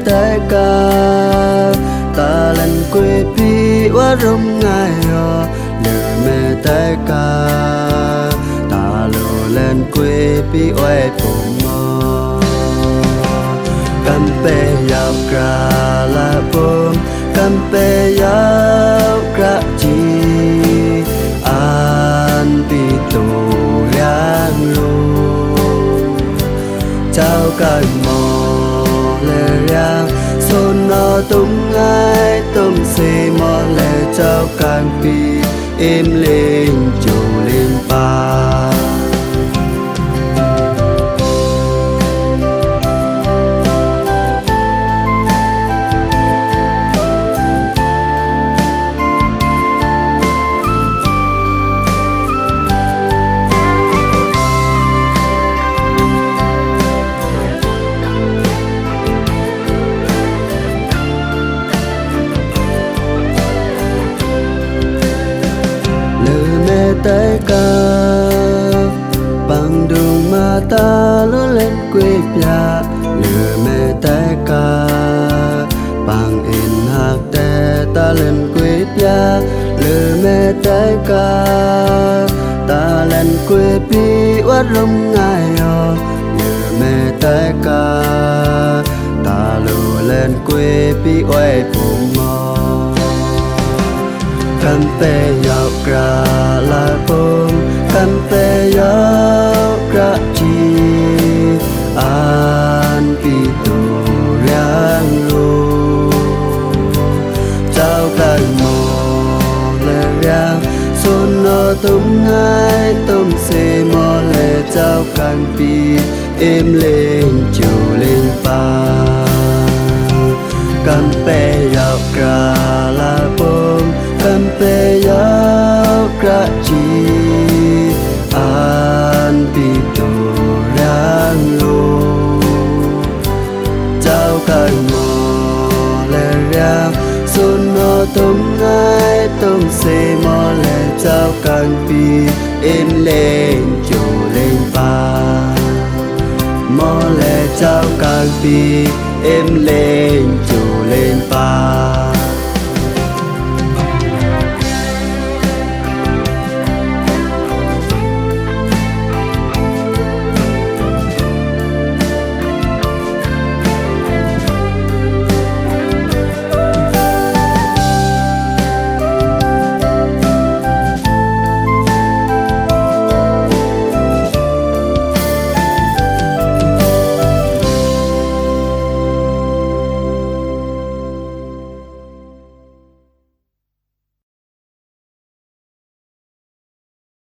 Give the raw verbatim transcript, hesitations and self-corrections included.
Teka, talen kuyfi warüm ngayo, lüme teka, talulen kuyfi waypumo. Kampe yawkra lapum, kampe yawkra chi, an pitu yanglu. Chawkangmo leriang, sono tumngai tumsi mole chawkangpi, imliñ chulimpa. Lüme teka, pangduma talulen kuyfia, lüme teka, pang inakte talen kuyfia, lüme teka, talen kuyfi warüm ngayo, lüme teka, talulen kuyfi waypumo. Kampe yawkra lapum, kampe yawkra chi, an pitu yanglu. Chawkangmo leriang, sono tumngai tumsi mole chawkangpi, imliñ chulimpa. Kampe yawkra lapum, kampe yawkra chi, an pitu yanglu. Chawkangmo leriang, sono tumngai tumsi mole chawkangpi, imliñ chulimpa. Mole chawkangpi, imliñ chulimpa.